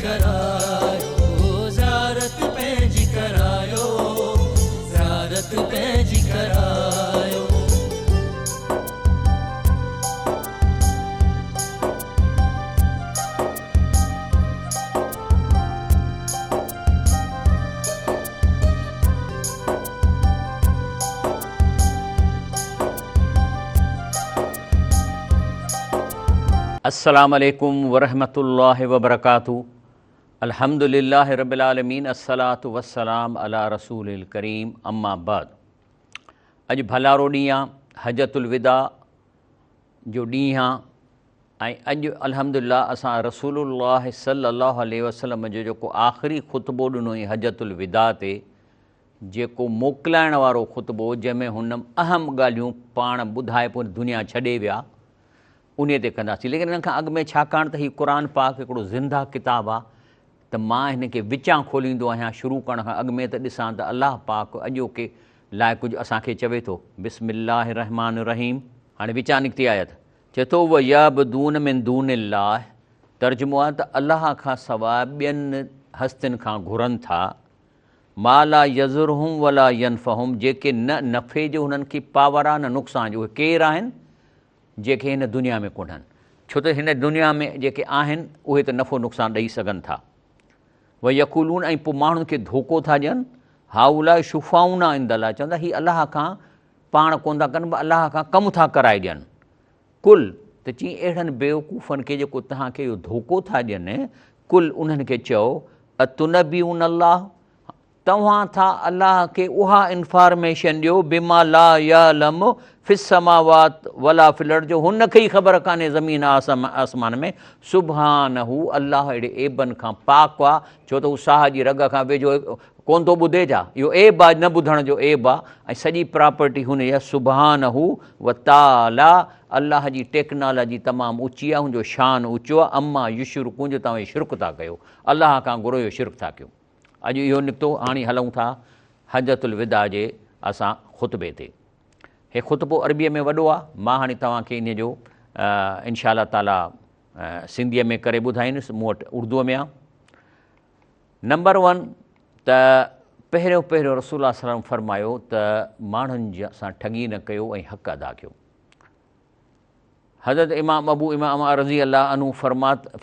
ڪرايو، زيارت پنهنجي ڪرايو، زيارت پنهنجي ڪرايو. السلام عليڪم ورحمة الله وبرڪاته الحمد لله رب العالمين الصلاة والسلام علي رسول الڪريم اما بعد اڄ ڀلارو ڏينهن آ حجت الوداع جو ڏينهن آ ۽ اڄ الحمد لله اسان رسول الله صلي الله عليه وسلم جو جيڪو آخري خطبو ڏنو هئي حجت الوداع تي جيڪو موڪلائڻ وارو خطبو جنهن ۾ هن اهم ڳالهيون پاڻ ٻڌائي پوء دنيا ڇڏي ويا انهي تي ڪنداسين ليڪن ان کان اڳ ۾ ڇاڪاڻ ته هي قرآن پاڪ هڪڙو زنده ڪتاب آ ته مان هن کي وچان کوليندو آهيان شروع ڪرڻ کان اڳ ۾ ته ڏسان ته الله پاڪ اڄوڪي لاء ڪجهه اسان کي چوي ٿو بسم الله الرحمٰن الرحيم. هاڻي وچان نڪتي آيت چئي ٿو ويعبدون من دون الله ترجمو آ ته الله کان سواء ٻين هستين کان گهرن ٿا ما لا يضرهم ولا ينفعهم جيڪي نه نفعي جو هنن کي پاور آهي نه نقصان جو اهي ڪير آهن جيڪي هن دنيا ۾ ڪونهن ڇو ته هن دنيا ۾ جيڪي آهن اهي ته نفعو نقصان ڏئي سگهن ٿا ويقولون ۽ پوء ماڻهن کي ڌوڪو ٿا ڏين هؤلاء شفاعنا عند الله چون ٿا هي الله کان پاڻ ڪون ٿا ڪن الله کان ڪم ٿا ڪرائي ڏين قل، ته چئين اهڙن بيوقوفن کي جيڪو توهان کي اهو ڌوڪو ٿا ڏين، قل، انهن کي چئو، اتنبئون الله، توهان ٿا الله کي اها انفارميشن ڏيو، بما لا يعلم في السماوات ولا في الارض، جو هن کي ئي خبر ڪانهي زمين آسمان ۾، سبحانه، الله اهڙي عيبن کان پاڪ آ، ڇو ته هو ساهه جي رڳ کان ويجهو ڪونه ٿو ٻڌي ڇا؟ اهو عيب آ، نه ٻڌڻ جو عيب آ ۽ سڄي پراپرٽي هن جي آ، سبحانه وتعاليٰ الله جي ٽيڪنالاجي تمام اوچي آ، هن جو شان اوچو آ، عما يشرڪون جو توهين شرڪ ٿا ڪيو، الله کان گهرو اهو شرڪ ٿا ڪيو. اڄ اهو نڪتو، هاڻي هلون ٿا حجة الوداع جي اسان خطبي تي. هي خطبو عربيء ۾ وڏو آ، مان هاڻي توهان کي انهيء جو انشاء الله تعاليٰ سنڌيء ۾ ڪري ٻڌائيندس، مون وٽ اردوء ۾ آ. نمبر ون ته پهريون پهريون رسول الله صلي الله عليه وسلم فرمايو ته ماڻهن سان ٺڳي نه ڪيو ۽ حق ادا ڪيو. حضرت امام ابو امامه رضي الله عنه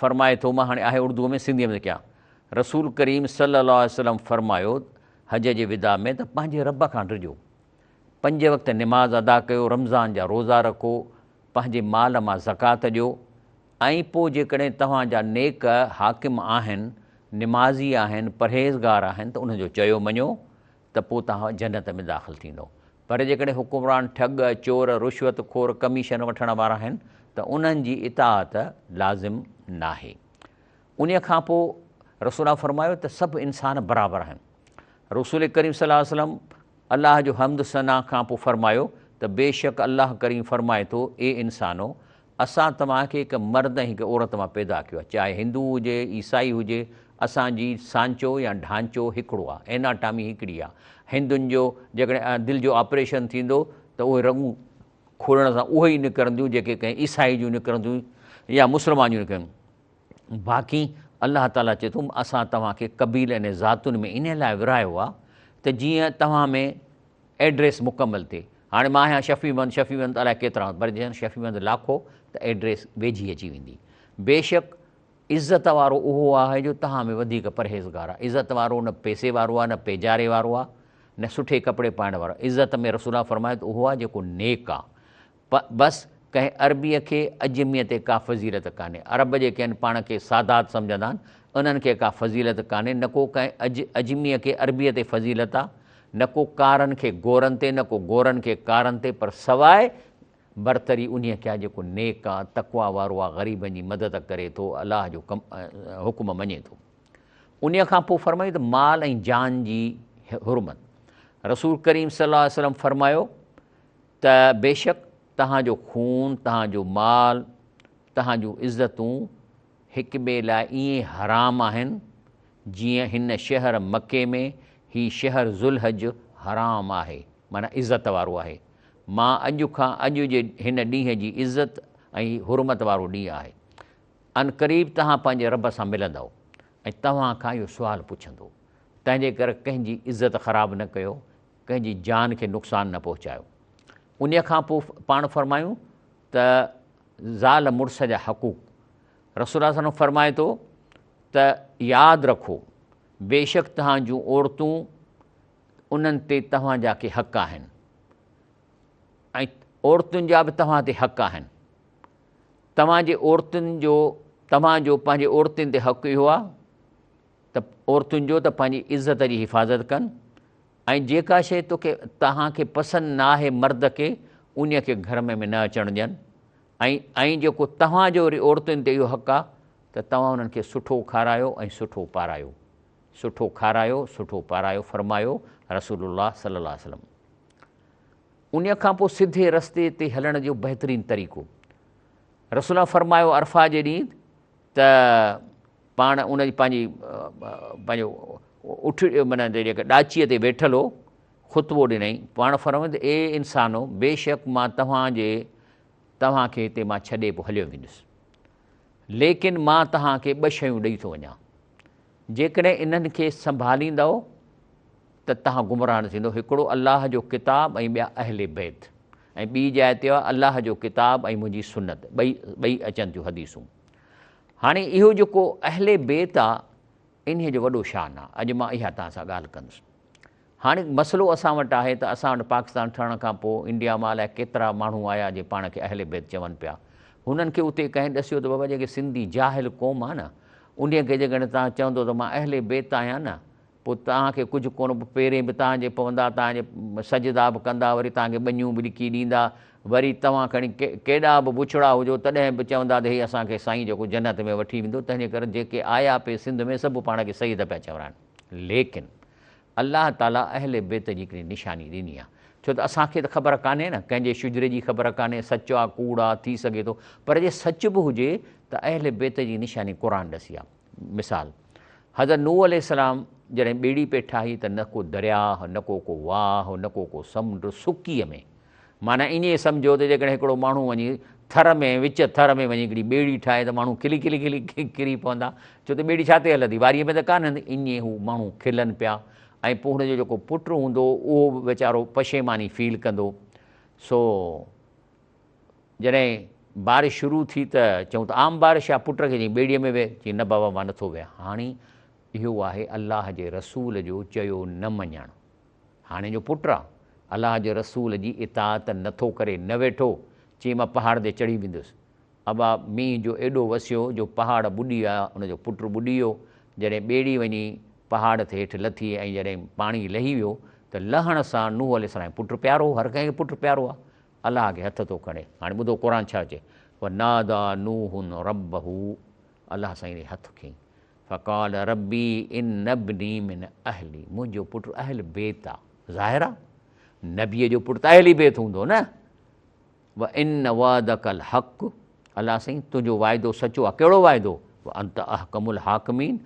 فرمائي ٿو، مان هاڻي آهي اردوء ۾ سنڌيء ۾ ڪيان، رسول ڪريم صلي الله عليه وسلم فرمايو حج جي وداع ۾ ته پنهنجي رب کان ڊڄو، پنج وقت نماز ادا ڪيو، رمضان جا روزا رکو، پنهنجي مال مان زڪوات ڏيو ۽ پوء جيڪڏهن توهان جا نيڪ حاڪم آهن، نمازي آهن، پرهيزگار آهن ته انهن جو چيو مڃو ته پوء توهان جنت ۾ داخل ٿيندؤ. پر جيڪڏهن حڪمران ٺڳ، چور، رشوت خور، ڪميشن وٺڻ وارا آهن ته انهن جي اطاعت لازم ناهي. انهيء کان پوء رسول الله فرمايو ته سڀ انسان برابر آهن. رسول ڪريم صلي الله عليه وسلم الله جو حمد ثنا کان پوء فرمايو ته بيشڪ الله ڪريم فرمائي ٿو، اي انسانو! اسان توهان کي هڪ مرد ۽ هڪ عورت مان پيدا ڪيو آهي، چاهي هندو هجي، عيسائي هجي، اسان جي سانچو يا ڍانچو هڪڙو آهي، ايناٽامي هڪڙي آهي. هندن جو جيڪڏهن دل جو آپريشن ٿيندو ته اهي رڳون کولڻ سان اهي ئي نڪرنديون جيڪي ڪنهن عيسائي جون نڪرنديون يا مسلمان جون نڪرنديون. باقي الله تعاليٰ چئي ٿو اسان توهان کي قبيلن ۽ ذاتن ۾ انهيء لاء ورهايو آهي ته جيئن توهان ۾ ايڊريس مڪمل ٿئي. هاڻي مان آهيان شفيع محمد، شفيع محمد الائي ڪيترا هوندا، پر جيئن شفيع محمد لاکو ته ايڊريس ويجهي اچي ويندي. بيشڪ عزت وارو اهو آهي جو توهان ۾ وڌيڪ پرهيزگار آهي. عزت وارو نه پئسي وارو آهي، نه پيجاري وارو آهي، نه سٺي ڪپڙي پائڻ وارو آهي. عزت ۾ رسول الله فرمايو ته اهو آهي جيڪو نيڪ آهي. پ بس ڪنهن عربيء کي عجميء تي ڪا فضيلت ڪانهي. عرب جيڪي آهن پاڻ کي سادات سمجهندا آهن، انهن کي ڪا فضيلت ڪانهي، نه ڪو ڪنهن عج عجميء کي عربيء تي فضيلت آ، نه ڪو ڪارن کي گورن تي، نه ڪو گورن کي ڪارن تي، پر سواء برتري انهيء کي آ جيڪو نيڪ آ، تقويٰ وارو آ، غريبن جي مدد ڪري ٿو، الله جو ڪم حڪم مڃي ٿو. انهيء کان پوء فرمايو ته مال ۽ جان جي حرمت. رسول ڪريم صلي الله عليه وسلم فرمايو ته بيشڪ توهان جو خون، توهان جو مال، توهان جون عزتون هڪ ٻئي لاء ائين حرام آهن، جيئن هن شهر مڪي ۾ هي شهر ذوالحج حرام آهي، معنيٰ عزت وارو آهي. مان اڄ کان اڄ جي هن ڏينهن جي عزت ۽ حرمت وارو ڏينهن آهي. عنقريب توهان پنهنجي رب سان ملندؤ. ۽ توهان کان اهو سوال پڇندو. تنهن جي ڪري ڪنهن جي عزت خراب نه ڪيو، ڪنهن جي جان کي نقصان نه پهچايو. انهيء کان پوء پاڻ فرمايون ته زال مڙس جا حقوق. رسول الله صلي الله عليه وسلم فرمائي ٿو ته ياد رکو بيشڪ توهان جون عورتون انهن تي توهان جا ڪي حق آهن ۽ عورتن جا به توهان تي حق آهن. توهان جي عورتن جو توهان جو پنهنجي عورتن تي حق اهو آهي ته عورتن جو ته پنهنجي عزت جي حفاظت ڪن ۽ جيڪا شيء توکي توهان کي پسند نه آهي مرد کي انهي کي گهر ۾ نه اچڻ ڏين ۽ ۽ جيڪو توهان جو وري عورتن تي اهو حق آهي ته توهان انهن کي سٺو کارايو ۽ سٺو پارايو سٺو کارايو سٺو پارايو فرمايو رسول الله صلي الله عليه وسلم انهيء کان پوء سڌي رستي تي هلڻ جو بهترين طريقو. رسول الله فرمايو عرفه جي ڏينهن ته پاڻ ان جي پنهنجي پنهنجو اٺ معنيٰ جيڪا ڏاچيء تي ويٺل هو خطبو ڏنائين پاڻ فرمايو ته اي انسانو بيشڪ مان توهان جي توهان کي هتي مان ڇڏي پوء هليو ويندس ليڪن مان توهان کي ٻه شيون ڏئي ٿو وڃان جيڪڏهن انهن کي سنڀاليندؤ ته توهان گمراهه نه ٿيندؤ، هڪڙو الله جو ڪتاب ۽ ٻيا اهل بيت ۽ ٻي جاء تي آهي الله جو ڪتاب ۽ منهنجي سنت، ٻئي ٻئي اچن ٿيون حديثون. هاڻي اهو جيڪو اهل بيت آ انهيء جو وڏو شان آ، اڄ مان اها توهان سان ڳالهه ڪندس. هاڻي مسئلو اسان وٽ آهي ته اسان وٽ پاڪستان ٺهڻ کان پوء انڊيا مان الائي ڪيترا ماڻهو آيا جي پاڻ کي اهل بيت چون پيا. هنن کي اتي ڪنهن ڏسيو ته بابا جيڪي سنڌي جاهل قوم آ نه انهيء کي جيڪڏهن توهان چوندو ته مان اهل بيت آهيان نه پوء توهان کي ڪجهه ڪونه به پيرين به توهان جي پوندا، توهان جي سجدا به ڪندا، وري توهان کي ٻنيون به لکي ڏيندا، وري توهان کڻي ڪيڏا به بڇڙا هجو تڏهن به چوندا ته هي اسان کي سائين جيڪو جنت ۾ وٺي ويندو، تنهنجي ڪري جيڪي آيا پئي سنڌ ۾ سڀ پاڻ کي سيد پيا چورائن. ليڪن الله تعاليٰ اهل بيت جي هڪڙي نشاني ڏني آهي، ڇو ته اسان کي ته خبر ڪانهي نه، ڪنهن جي شجري جي خبر ڪانهي، سچ آ ڪوڙ آ ٿي سگهي ٿو، پر جي سچ به هجي ته اهل بيت جي نشاني قرآن ڏسي آ. مثال، حضرت نوح عليه السلام جڏهن ٻيڙي پئي ٺاهي ته نه ڪو درياهه، نه ڪو ڪو واهه، نه ڪو ڪو سمنڊ، سڪيء ۾. معنيٰ ائين سمجهو ته جيڪڏهن هڪڙو ماڻهو وڃي ٿر ۾، وچ ٿر ۾ وڃي هڪڙي ٻيڙي ٺاهي ته ماڻهو کلي کلي کلي ڪري پوندا، ڇو ته ٻيڙي ڇا تي هلندي، واريء ۾ ته ڪانه هلندي. ائين هو ماڻهو کلن پيا ۽ پوء هن جو جيڪو پٽ هوندو اهو به ويچارو پشيماني فيل ڪندو. سو جڏهن بارش شروع ٿي ته چئون ته عام بارش آ، پٽ کي چيائين ٻيڙيء ۾ ويهه، چيائين نه بابا مان نٿو ويهان. هاڻي اهو آهي الله جي رسول جو چيو نه مڃڻ. هاڻي جو پٽ آ، الله جي رسول جي اطاعت نٿو ڪري، نه ويٺو، چيائين مان پهاڙ تي چڙهي ويندس. ابا مينهن جو ايڏو وسيو جو پهاڙ ٻڏي ويا، ان جو پٽ ٻڏي ويو. جڏهن ٻيڙي وڃي پهاڙ تي هيٺ لٿي ۽ جڏهن پاڻي لهي ويو ته لهڻ سان نوح عليه السلام پٽ پيارو هو، هر ڪنهن کي پٽ پيارو آ، الله کي هٿ ٿو کڻي. هاڻي ٻڌو قرآن ڇا چئي، وناديٰ نوح ربه الله سائين ڏي هٿ کنئي، فقال ربي ان ابني من اهلي منهنجو پٽ اهل بيت آ، ظاهر آ نبيء جو پٽ ته اهل بيت هوندو نه، وان وعدک الحق الله سائين تنهنجو وعدو سچو آ، ڪهڙو وعدو؟ وانت احڪم الحاڪمين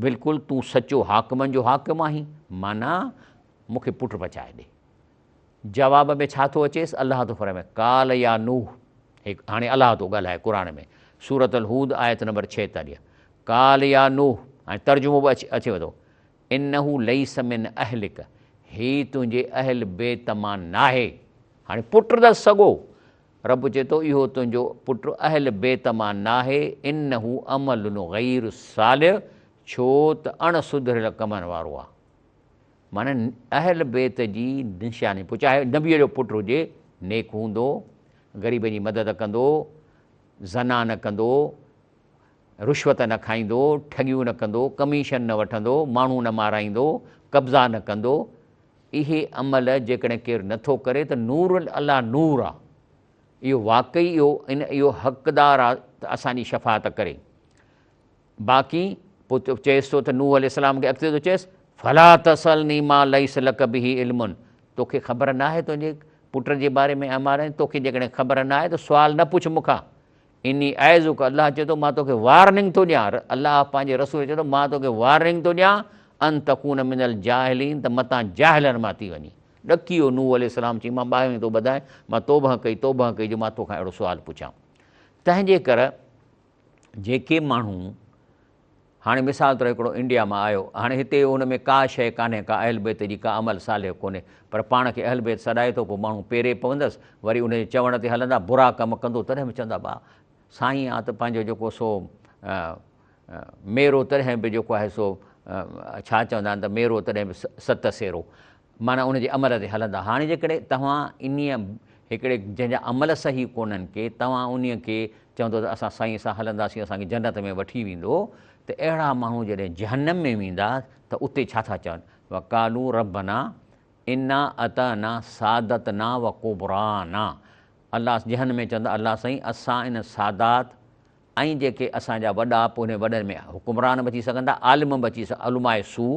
بلڪل تون سچو حاڪمن جو حاڪم آهين، معنيٰ مون کي پٽ بچائي ڏي. جواب ۾ ڇا ٿو اچيس؟ الله ٿو فرمائي، قال يا نوح، هي هاڻي الله ٿو ڳالهائي قرآن ۾ سورة الهود آيت نمبر 46، قال يا نوح، هاڻي ترجمو به اچيو ٿو، انه ليس من اهلک، هي تنهنجي اهل بيت مان ناهي، هاڻي پٽ ته سڳو، رب چئي ٿو اهو تنهنجو پٽ اهل بيت مان ناهي، انه عمل غير صالح، ڇو ته اڻ سڌريل ڪمن وارو آهي. معنيٰ اهل بيت جي نشاني پوء چاهي نبيء جو پٽ هجي، نيڪ هوندو، غريبن جي مدد ڪندو، زنا نه ڪندو، رشوت نه کائيندو، ٺڳيون نه ڪندو، ڪميشن نه وٺندو، ماڻهو نه مارائيندو، قبضا نه ڪندو، اهي عمل جيڪڏهن ڪير نه ٿو ڪري ته نور الله نور آ، اهو واقعي اهو ان اهو حقدار آ ته اسان جي شفاعت ڪري. باقي پوء چئيس ٿو ته نوح عليه السلام کي اڳتي ٿو چئيس فلا تسألني ما ليس لڪ به علم توکي خبر ناهي تنهنجي پٽ جي باري ۾ امار توکي جيڪڏهن خبر ناهي ته سوال نه پڇ مون کان اني اعظڪ الله چئي ٿو مان توکي وارننگ ٿو ڏيان الله پنهنجي رسول چئي ٿو مان توکي وارننگ ٿو ڏيان ان تڪون من الجاهلين ته متان جاهلن مان ٿي وڃي ڏڪي ويو نوح عليه السلام چئي مان ٻاهريون ٿو ٻڌائين مان توبه ڪئي توبه ڪئي جو مان توکان اهڙو سوال پڇان تنهنجي ڪر جيڪي ماڻهو هاڻي مثال طور هڪڙو انڊيا مان آيو، هاڻي هتي ان ۾ ڪا شيء ڪانهي، ڪا اهل بيت جي ڪا عمل صالح ڪونهي، پر پاڻ کي اهل بيت سڏائي ٿو، پوء ماڻهو پيري پوندس، وري ان جي چوڻ تي هلندا، برا ڪم ڪندو تڏهن به چوندا با سائين آ ته پنهنجو جيڪو سو ميرو تڏهن به جيڪو آهي سو ڇا چوندا آهن ته ميرو تڏهن به ست سيرو. معنيٰ ان جي عمل تي هلندا. هاڻي جيڪڏهن توهان انهيء هڪڙي جنهن جا عمل صحيح ڪونهن ڪي، توهان انهيء کي چوندو ته اسان سائين سان هلنداسين اسان کي جنت ۾ وٺي ويندو ته اهڙا ماڻهو جڏهن جهنم ۾ ويندا ته اتي ڇا ٿا چون؟ وقالوا ربنا انا اطعنا سادتنا وڪبرانا الله جهنم ۾ چوندا الله سائين اسان ان سادات ۽ جيڪي اسان جا وڏا پوء انهن وڏن ۾ حڪمران به اچي سگهن ٿا، عالم به اچي سگهن علماء سوء،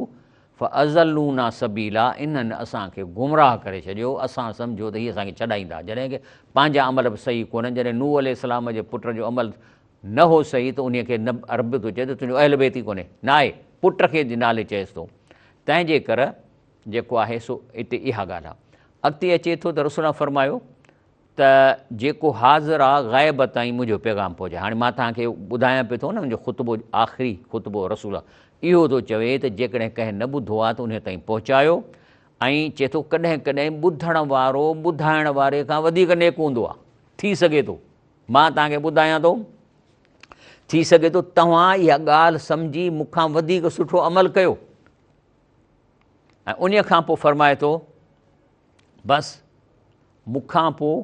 فاضلونا سبيلا انهن اسان کي گمراهه ڪري ڇڏيو، اسان سمجهيو ته هي اسان کي ڇڏائيندا، جڏهن ڪه پنهنجا عمل به صحيح ڪونهن، جڏهن نوح عليه السلام جي پٽ جو عمل نه هو صحيح ته انهي کي نه عرب ٿو چئي ته تنهنجو اهل بيت ئي ڪونهي، نه آهي، پٽ کي نالي چئيس ٿو، تنهن جي ڪر جيڪو آهي سو اتي اها ڳالهه آهي. اڳتي اچي ٿو ته رسول الله فرمايو ته جيڪو حاضر آ غائب تائين منهنجو پيغام پهچائي. هاڻي مان توهان کي ٻڌايان پيو ٿو نه منهنجو خطبو آخري خطبو رسول اهو ٿو چوي ته جيڪڏهن ڪنهن نه ٻڌو آ ته انهي تائين پهچايو ۽ چئي ٿو ڪڏهن ڪڏهن ٻڌڻ وارو ٻڌائڻ واري کان وڌيڪ نيڪ هوندو آ. ٿي سگهي ٿو مان توهان کي ٻڌايان ٿو ٿي سگهي ٿو توهان اها ڳالهه سمجهي مون کان وڌيڪ سٺو عمل ڪيو ۽ انهي کان پوء فرمائي ٿو بس مون کان پوء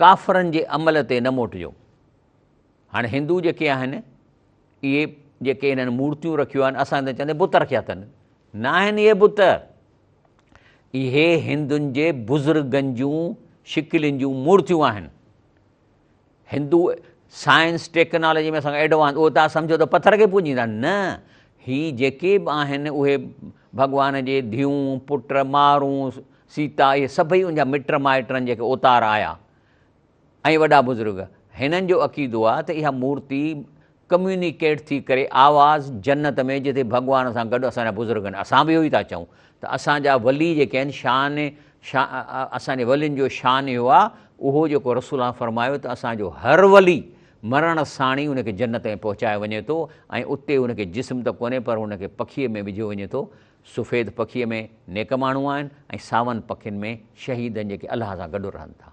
ڪافرن جي عمل تي نه موٽجو. هاڻي هندو جيڪي آهن اهي جيڪي انهن مورتيون رکيون آهن اسان ته چوندي بت رکيا اٿن، نه آهن اهي بت، اهي هندن جي بزرگن جون شڪلين جون مورتيون آهن. هندو سائنس ٽيڪنالاجي ۾ اسان کان ايڊوانس اهو تان سمجهو ته پٿر کي پوڄيندا نه هي جيڪي به آهن اهي ڀڳوان جي ڌيون پٽ مارون سيتا اهي سڀئي ان جا مٽ مائٽن جيڪي اوتار آيا ۽ وڏا بزرگ هنن جو عقيدو آهي ته اها مورتي ڪميونيڪيٽ ٿي ڪري آواز جنت ۾ جتي ڀڳوان سان گڏ اسان جا بزرگ آهن اسان به اهو ئي ٿا چئون ته اسان جا ولي جيڪي آهن شان اسان جي ولين جو شان اهو آهي اهو جيڪو رسول الله فرمايو ته اسان جو هر ولي مرڻ ساڻ ئي ان کي جنت ۾ پهچايو وڃي ٿو ۽ اتي ان کي جسم ته ڪونهي پر ان کي پکيء ۾ وجهيو وڃي ٿو سفيد پکيء ۾ نيڪ ماڻهو آهن ۽ ساون پکين ۾ شهيدن جيڪي الله سان گڏ رهن ٿا.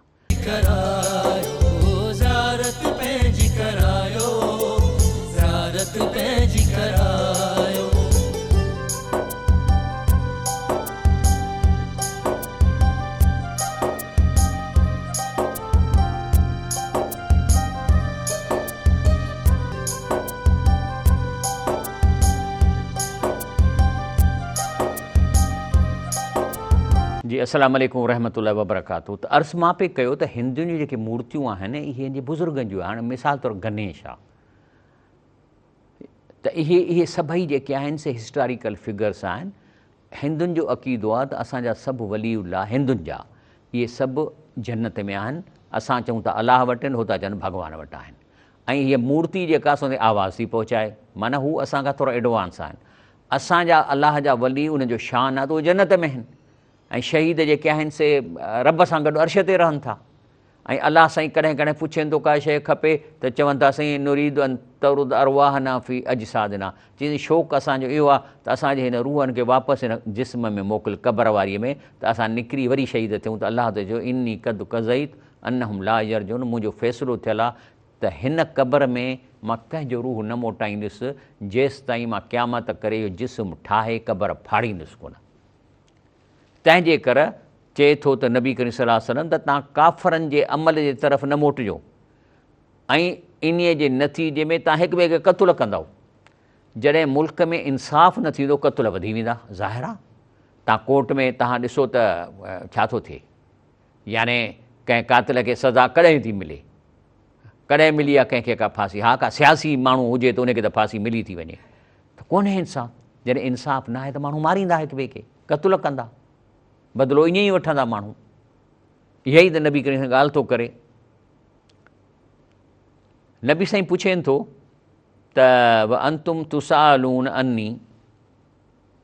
ڪرايو زيارت پنهنجي ڪرايو زيارت پنهنجي ڪرايو. جي السلام عليڪم ورحمة الله وبرڪاته ته عرض مان پئي ڪيو ته هندن جون جيڪي مورتيون آهن اهي هن جي بزرگن جون آهن مثال طور گنيش آ ته اهي اهي سڀئي جيڪي آهن سي هسٽاريڪل فگرس آهن هندن جو عقيدو آ ته اسان جا سڀ ولي الله هندن جا اهي سڀ جنت ۾ آهن اسان چئون ٿا الله وٽ آهن هو ٿا چون ڀڳوان وٽ آهن ۽ هيء مورتي جيڪا سو آواز ٿي پهچائي معنيٰ هو اسان کان ٿورو ايڊوانس آهن اسان جا الله جا ولي انهن جو شان آهي ته اهي جنت ۾ آهن ۽ شهيد جيڪي آهن سي رب سان گڏ عرش تي رهن ٿا ۽ الله سائين ڪڏهن ڪڏهن پڇين ٿو ڪا شيء کپي ته چون ٿا سائين نريد ان ترد ارواحنا في اجسادنا چي شوق اسان جو اهو آهي ته اسان جي هن روحن کي واپس هن جسم ۾ موڪل قبر واري ۾ ته اسان نڪري وري شهيد ٿيون ته الله ته چيو اني قد قضيت انهم لا يرجعون منهنجو فيصلو ٿيل آهي ته هن قبر ۾ مان ڪنهن جو روح نه موٽائيندس جيستائين مان قيامت ڪري اهو جسم ٺاهي قبر ڦاڙيندس ڪونه. تنهن جي ڪر چئي ٿو ته نبي ڪريم صلي الله عليه وسلم ته توهان ڪافرن جي عمل جي طرف نه موٽجو ۽ انهيء جي نتيجي ۾ توهان هڪ ٻئي کي قتل ڪندؤ. جڏهن ملڪ ۾ انصاف نه ٿيندو قتل وڌي ويندا ظاهر آهي توهان ڪورٽ ۾ توهان ڏسو ته ڇا ٿو ٿئي. يعني ڪنهن قاتل کي سزا ڪڏهن ٿي ملي؟ ڪڏهن ملي آ ڪنهن کي ڪا ڦاسي؟ ها ڪا سياسي ماڻهو هجي ته ان کي ته ڦاسي ملي ٿي وڃي ته ڪونهي انصاف. جڏهن انصاف نه آهي ته ماڻهو ماريندا هڪ ٻئي کي، قتل ڪندا، بدلو ائين ئي وٺندا ماڻهو. اها ئي ته نبي ڪريم سان ڳالهه ٿو ڪري. نبي سائين پڇين ٿو ته وانتم تسالون عني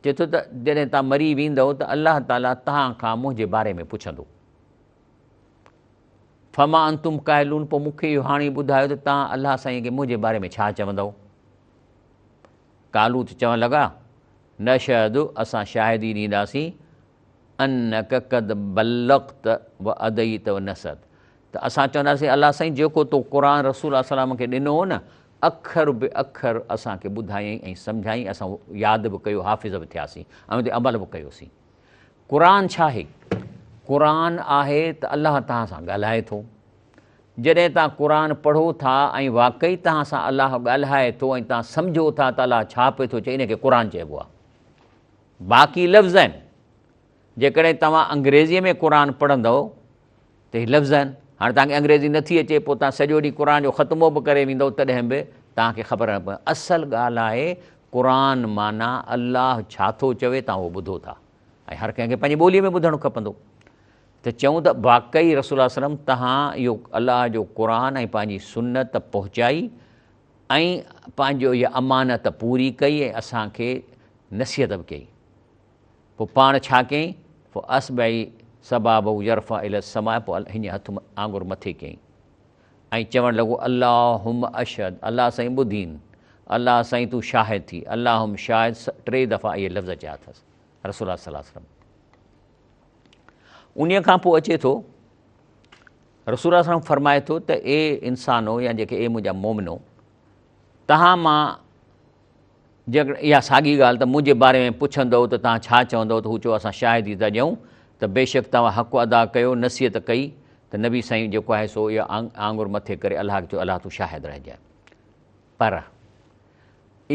چئي ٿو ته جڏهن توهان مري ويندؤ ته الله تعاليٰ توهان کان منهنجي باري ۾ پڇندو. فما انتم قائلون پوء مون کي اهو هاڻي ٻڌايو ته توهان الله سائين کي منهنجي باري ۾ ڇا چوندؤ؟ قالو ته چوڻ لڳا، نشهد اسان شاهدي ڏينداسين، انک قد بلغت و اديت و نصحت ته اسان چونداسين الله سائين جيڪو تو قرآن رسول الله سلام کي ڏنو هو نه اکر به اکر اسان کي ٻڌايائين ۽ سمجهايائين اسان ياد به ڪيو حافظ به ٿياسين ۽ ان تي عمل به ڪيوسين. قرآن ڇا آهي؟ قرآن آهي ته الله توهان سان ڳالهائي ٿو. جڏهن توهان قرآن پڙهو ٿا ۽ واقعي توهان سان الله ڳالهائي ٿو ۽ توهان سمجهو ٿا ته الله ڇا پيو ٿو چئي ان کي قرآن چئبو آهي. باقي لفظ آهن. جيڪڏهن توهان انگريزيء ۾ قرآن پڙهندؤ ته هي لفظ آهن. هاڻي توهان کي انگريزي نٿي اچي پوء توهان سڄو ڏينهن قرآن جو ختمو به ڪري ويندؤ تڏهن به توهان کي خبر نه پوندي. اصل ڳالهه آهي قرآن معنيٰ الله ڇا ٿو چوي توهان اهو ٻڌو ٿا ۽ هر ڪنهن کي پنهنجي ٻوليء ۾ ٻڌڻ کپندو ته چئون ته واقعي رسول الله صلعم توهان اهو الله جو قرآن ۽ پنهنجي سنت پهچائي ۽ پنهنجو اها امانت پوري ڪئي ۽ اسان کي نصيحت به ڪئي. پوء پاڻ ڇا ڪيائين؟ فاصبعي سبابه يرفع الي السماء پوء هيئن هٿ آڱر مٿي ڪيائين ۽ چوڻ لڳو اللهم اشهد الله سائين ٻڌين الله سائين تون شاهد ٿي اللهم شاهد ٽي دفعا اهي لفظ چيا اٿس رسول الله صلي الله عليه وسلم. انهيء کان پوء اچي ٿو رسول الله صلي الله عليه وسلم فرمائي ٿو ته اي انسانو يا جيڪي اي منهنجا مومنو تهان مان جيڪڏهن اها ساڳي ڳالهه ته منهنجي باري ۾ پڇندؤ ته توهان ڇا چوندؤ ته هو چيو اسان شاهدي ٿا ڏيون ته بيشڪ توهان حق ادا ڪيو نصيحت ڪئي ته نبي سائين جيڪو آهي سو اها آڱر مٿي ڪري الله کي چيو الله تون شاهد رهجانء پر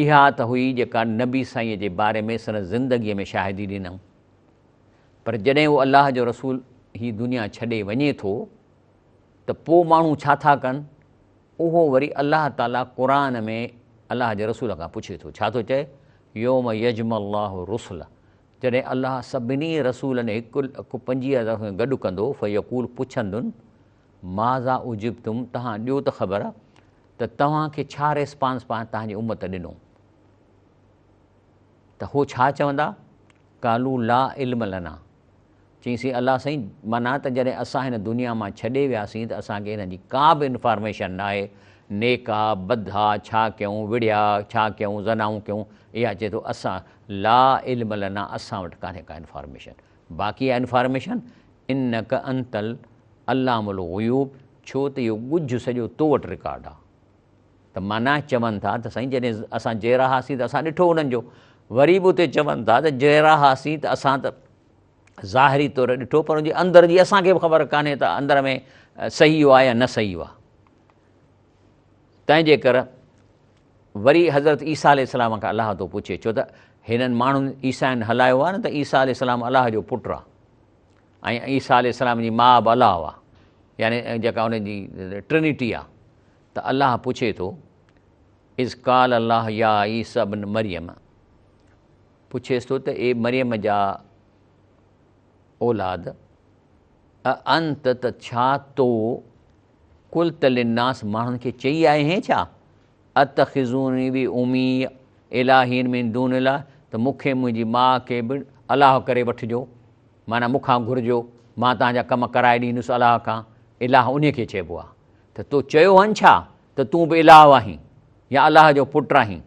اها ته هئي جيڪا نبي سائين جي باري ۾ سندس زندگيء ۾ شاهدي ڏنائون پر جڏهن هو الله جو رسول هي دنيا ڇڏي وڃي ٿو ته پوء ماڻهو ڇا ٿا ڪن؟ اهو وري الله تعاليٰ قرآن ۾ الله جي رسول کان پڇي ٿو. ڇا ٿو چئي؟ يوم يجمع الله الرسل جڏهن الله سڀني رسولن هڪ لک پنجيهه هزار کي گڏ ڪندو فيقول پڇندن ماذا اجبتم توهان ڏيو ته خبر ته توهان کي ڇا ريسپانس توهان جي امت ڏنو؟ ته هو ڇا چوندا؟ قالوا لا علم لنا چيائين سين الله سائين معنيٰ ته جڏهن اسان هن دنيا مان ڇڏي وياسين ته اسان کي هنن جي ڪا به انفارميشن ناهي نيڪ آ بد آ ڇا ڪيون وڙهيا ڇا ڪيون زنائون ڪيون اها چئي ٿو اسان لا علم لنا اسان وٽ ڪانهي ڪا انفارميشن باقي اها انفارميشن انڪ انت العلام الغيوب ڇو ته اهو ڳجهه سڄو تو وٽ رڪارڊ آ. ته معنيٰ چون ٿا ته سائين جڏهن اسان جيئرا هئاسين ته اسان ڏٺو انهن جو وري به اتي چون ٿا ته جيئرا هئاسين ته اسان ته ظاهري طور ڏٺو پر ان جي اندر جي اسان کي به خبر ڪانهي ته اندر ۾ صحيح آهي يا نه صحيح آهي تنهن جي ڪر وري حضرت عيسيٰ عليه السلام کان الله ٿو پڇي ڇو ته هنن ماڻهن عيسائين هلايو آهي نه ته عيسيٰ عليه السلام الله جو پٽ آهي ۽ عيسيٰ عليه السلام جي ماء به الله آهي يعني جيڪا ان جي ٽرنيٽي آهي ته الله پڇي ٿو، اذ قال الله يا عيسي ابن مريم، پڇيس ٿو ته اي مريم جا اولاد، اانت ته ڇا تو قلت للناس ماڻهن کي چئي آئي هين ڇا، اتخذوني و امي الٰهين من دون الله ته مون کي منهنجي ماء کي به الله ڪري وٺجو، معنيٰ مون کان گهرجو، مان توهان جا ڪم ڪرائي ڏيندس الله کان، الٰه انهي کي چئبو آهي. ته تو چيو هن ڇا ته تون به الٰه آهين يا الله جو پٽ آهين؟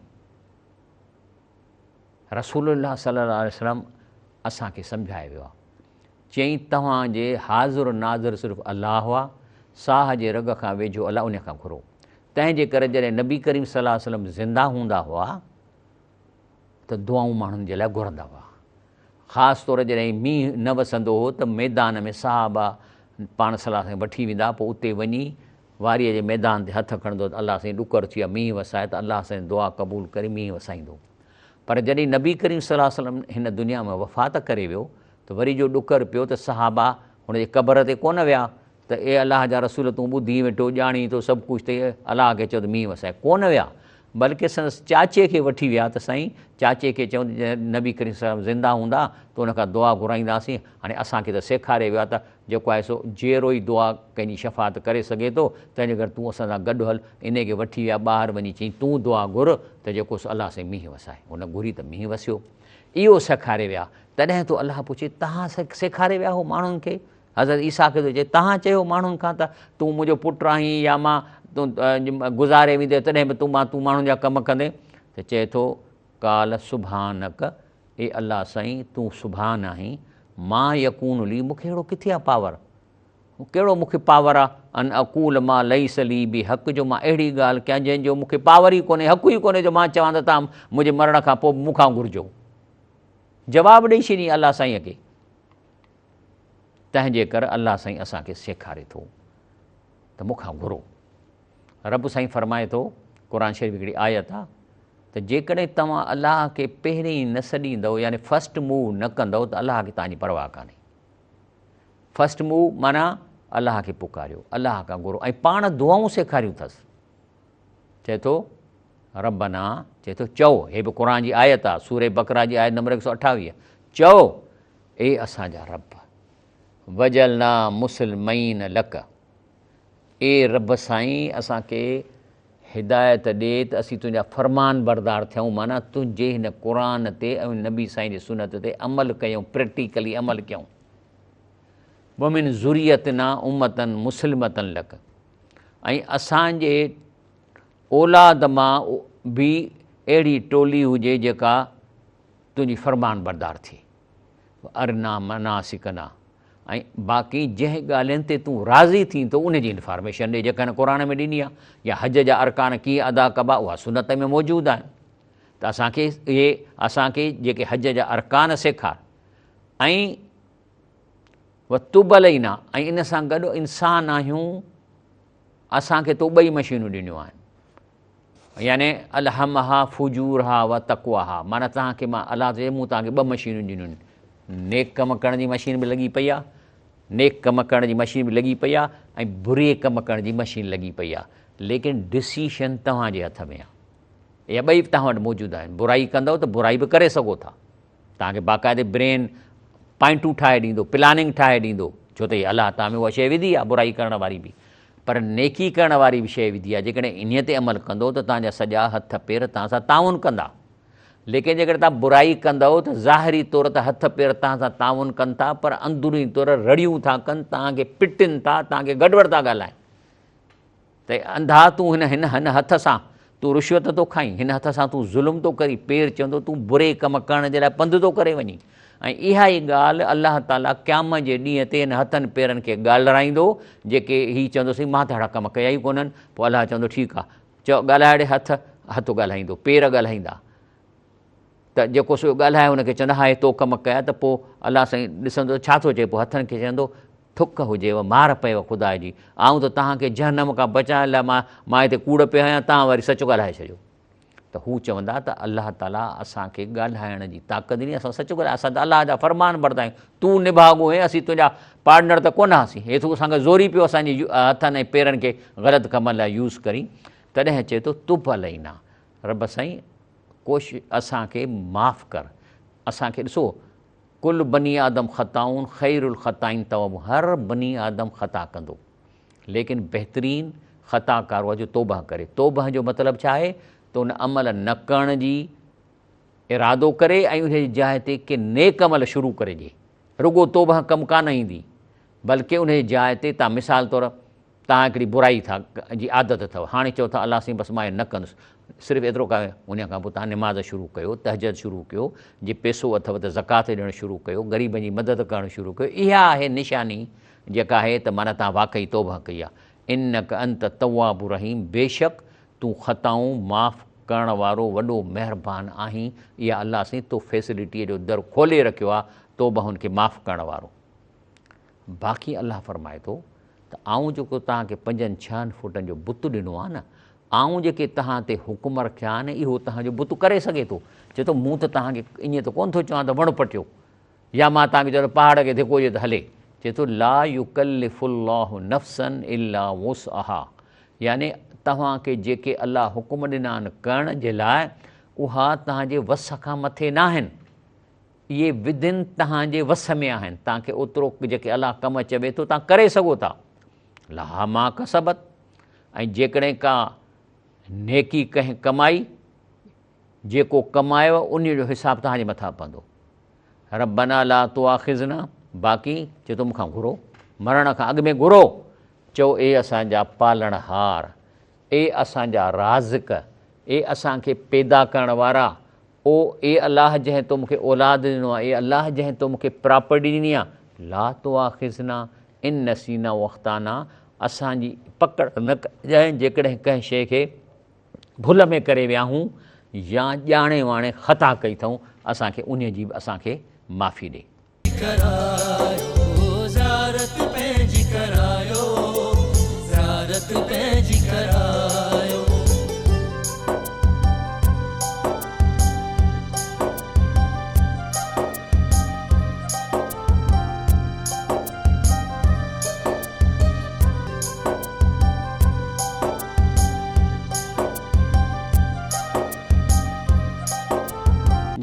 رسول الله صلي الله عليه وسلم اسان کي سمجهائي ويو آهي. چيائين توهان جي حاضر ناظر صرف الله آهي، ساهه جي رڳ کان ويجهو الله ان کان گهرو. تنهن جي ڪري جڏهن نبي ڪريم صلي الله عليه وسلم زنده هوندا هئا ته دعائون ماڻهن جي لاء گهرندا هئا. خاص طور جڏهن مينهن نه وسندو هو ته ميدان ۾ صحابه پاڻ صلي الله عليه وسلم وٺي ويندا پوء اتي وڃي واريء جي ميدان تي هٿ کڻندو ته الله سائين ڏڪر ٿي ويو آهي مينهن وسائي ته الله سائين دعا قبول ڪري مينهن وسائيندو پر جڏهن نبي ڪريم صلي الله عليه وسلم هن دنيا ۾ وفات ڪري ويو ته وري جو ڏڪر پيو ته صحابه هن جي قبر تي ڪونه ويا ته اي الله جا رسول تون ٻڌين ويٺو ڄاڻين ٿو سڀ ڪجهه ته الله کي چئو ته مينهن وسائي ڪونه ويا بلڪه سندس چاچي کي وٺي ويا ته سائين چاچي کي چئون ته جڏهن نبي ڪريم صلي الله عليه وسلم زنده هوندا ته ان کان دعا گهرائينداسين هاڻي اسان کي ته سيکاري ويو آهي ته جيڪو آهي سو جيئرو ئي دعا ڪنهن جي شفاعت ڪري سگهي ٿو تنهن جي ڪري تون اسان سان گڏ هل انهي کي وٺي ويا ٻاهر وڃي چئين تون دعا گهر ته جيڪو سو الله سائين مينهن وسائي هن گهري ته مينهن وسيو اهو سيکاري ويا تڏهن ٿو الله پڇي توهان سيکاري ويا هو ماڻهن کي حضرت عيسيٰ کي ٿو چئي، توهان چيو ماڻهن کان ته تون منهنجو پٽ آهين يا مان تون گذاري ويندين تڏهن به تون مان تون ماڻهن جا ڪم ڪندين؟ ته چئي ٿو، قال سبحانڪ، اي الله سائين تون سبحان آهين، ما يڪون لي، مون کي اهڙو ڪٿي آ پاور، ڪهڙو مون کي پاور آ، ان اقول ما ليس لي بحق، جو مان اهڙي ڳالهه ڪيان جنهن جو مون کي پاور ئي ڪونهي، حق ئي ڪونهي جو مان چوان ته توهان منهنجي مرڻ کان پوء به مون کان گهرجو. جواب ڏئي ڇڏين الله سائينء کي. تنهن جي ڪر الله سائين اسان کي سيکاري ٿو ته مون کان گهرو. رب سائين فرمائي ٿو، قرآن شريف هڪڙي آيت آ ته جيڪڏهن توهان الله کي پهرين نه سڏيندؤ يعني فرسٽ موو نه ڪندؤ ته الله کي توهان جي پرواهه ڪانهي. فرسٽ موو معنيٰ الله کي پڪاريو، الله کان گهرو ۽ پاڻ دعائون سيکاريون اٿس. چئي ٿو ربنا، چئي ٿو چئو، هي به قرآن جي آيت آ، سورة بقره جي آيت نمبر 128، چئو اي اسان جا رب وجعلنا مسلمين لڪ، اي رب سائين اسان کي هدايت ڏي ته اسين تنهنجا فرمان بردار ٿيون، معنيٰ تنهنجي هن قرآن تي ۽ نبي سائين جي سنت تي عمل ڪيون، پريڪٽيڪلي عمل ڪيون. ومن ذريتنا امة مسلمة لڪ، ۽ اسان جي اولاد مان به اهڙي ٽولي هجي جيڪا تنهنجي فرمان بردار ٿئي. وارنا مناسڪنا، ۽ باقي جنهن ڳالهين تي تون راضي ٿين ٿو ان جي انفارميشن ڏي جيڪا هن قرآن ۾ ڏني آهي يا حج جا ارڪان ڪيئن ادا ڪبا اها سنت ۾ موجود آهن ته اسان کي اهي اسان کي جيڪي حج جا ارڪان سيکار ۽ وتب علينا ۽ ان سان گڏ انسان آهيون اسان کي تو ٻئي مشينون ڏنيون آهن يعني الهمها فجورها و تقواها معنيٰ توهان کي مان الله چئي مون توهان کي ٻه مشينون ڏنيون آهن نيڪ ڪم ڪرڻ جي مشين به لڳي پئي آهي نيڪ ڪم ڪرڻ جي مشين به لڳي پئي آهي ۽ بري ڪم ڪرڻ جي مشين لڳي پئي آهي ليڪن ڊسيشن توهان جي هٿ ۾ آهي اها ٻئي توهان وٽ موجود آهن برائي ڪندؤ ته برائي به ڪري سگهو ٿا توهان کي باقاعدي برين پوائنٽون ٺاهي ڏيندو، پلاننگ ٺاهي ڏيندو، ڇو ته الله توهان ۾ اها شيء وڌي آهي برائي ڪرڻ واري به، پر نيڪي ڪرڻ واري به شيء وڌي آهي، جيڪڏهن انهيء تي عمل ڪندو ته توهان جا سڄا هٿ پير توهان سان تعاون ڪندا، ليڪن جيڪڏهن توهان برائي ڪندؤ ته ظاهري طور ته هٿ پير توهان سان تعاون ڪن ٿا، پر اندروني طور رڙيون ٿا ڪن، توهان کي پٽين ٿا، توهان کي گڙٻڙ ٿا ڳالهائين. ته انڌا تون هن هن هن هٿ سان تون رشوت ٿو کائين، هن هٿ سان تون ظلم ٿو ڪرين، پير چوندو تون بري ڪم ڪرڻ جي لاء پنڌ ٿو ڪري وڃين ۽ اها ئي ڳالهه الله تعاليٰ قيامت جي ڏينهن تي هن هٿن پيرن کي ڳالهرائيندو جيڪي هي چوندو سائين مان ته اهڙا ڪم ڪيا ئي ڪونهن پوء الله چوندو ٺيڪ آهي چئو ڳالهائي ڙي هٿ هٿ ڳالهائيندو پير ڳالهائيندا ته جيڪو سو ڳالهائي ان کي چوندا ها هي تو ڪم ڪيا ته پوء الله سائين ڏسندو ڇا ٿو چئي پوء هٿن کي چوندو ٿڪ هجيو مار پيو خدا جي آئون ته توهان کي جهنم کان بچائڻ لاء مان مان هتي ڪوڙ پيو هنيان توهان وري سچ ڳالهائي ڇڏيو ته هو چوندا ته الله تعالي اسان کي ڳالهائڻ جي طاقت ڏني اسان سچ ڳالهايو اسان ته الله جا فرمان بردار آهيون تون نڀاڳو آهين اسين تنهنجا پارٽنر ته ڪونه هئاسين هي تون اسان کي زوري پيو اسان جي هٿن ۽ پيرن کي غلط ڪمن لاء يوز ڪرين تڏهن چئي ٿو تب علينا رب سائين ڪوش اسان کي معاف ڪر اسان کي ڏسو ڪل بني آدم خطائون خير الخطائين توابون هر بني آدم خطا ڪندو ليڪن بهترين خطا ڪار اهو جو توبه ڪري توبه جو مطلب ڇا آهي ته ان عمل نه ڪرڻ جي ارادو ڪري ۽ ان جي جاء تي ڪي نيڪ عمل شروع ڪري ڏي رڳو توبه ڪم ڪانه ايندي بلڪه ان جي جاء تي تان مثال طور توهان هڪڙي برائي ٿا جي عادت اٿو هاڻي چئو ٿا الله سائين بس مان اهو نه ڪندس صرف ايترو ڪاهي ان کان پوء توهان نماز شروع ڪيو تهجد شروع ڪيو جي پيسو اٿو ته زڪوات ڏيڻ شروع ڪيو غريبن جي مدد ڪرڻ شروع ڪيو اها آهي نشاني جيڪا آهي ته معنيٰ توهان واقعي توبه ڪئي آهي انڪ انت التواب الرحيم بيشڪ تون خطائون معاف ڪرڻ وارو وڏو مهربان آهين اها الله سائين تو فيسلٽيء جو در کولي رکيو آهي توبهن کي معاف ڪرڻ وارو باقي الله فرمائي ٿو ته آئون جيڪو توهان کي پنجن ڇهن فوٽن جو بت ڏنو آهي نه، آئون جيڪي توهان تي حڪم رکيا آهن، اهو توهان جو بت ڪري سگهي ٿو. چئي ٿو، مون ته توهان کي ائين ته ڪونه ٿو چوان ته وڻ پٽيو يا مان توهان کي چوان ته پهاڙ کي ڌڪو ڏيو ته هلي. چئي ٿو، لا يڪلف الله نفسا الا وسعها يعني توهان کي جيڪي الله حڪم ڏنا آهن ڪرڻ جي لاء، اها توهان جي وس کان مٿي ناهن. اهي وڌين توهان جي وس ۾ آهن، توهان کي اوترو جيڪي الله ڪم چوي ٿو توهان ڪري سگهو ٿا. لها ما ڪسبت ۽ جيڪڏهن ڪا نيڪي ڪنهن ڪمائي، جيڪو ڪمايو انهي جو حساب توهان جي مٿان پوندو. ربنا لا تؤاخذنا باقي چئي ٿو مون کان گهرو، مرڻ کان اڳ ۾ گهرو، چئو اي اسان جا پالڻهار، اي اسان جا رازق، اي اسان کي پيدا ڪرڻ وارا، او اي الله جنهن تو مون کي اولاد ڏنو آهي، اي الله جنهن تو مون کي پراپرٽي ڏني آهي، لا تؤاخذنا ان نسينا او اخطانا اسان جي پڪڙ نه ڪجانء جيڪڏهن ڪنهن شيء کي ڀل ۾ ڪري ويا آهيون يا ڄاڻي واڻي خطا ڪئي اٿئون، اسان کي انهيء جي به اسان کي معافي ڏي. ڪرايو زيارت پنهنجي ڪرايو زيارت پنهنجي ڪرايو.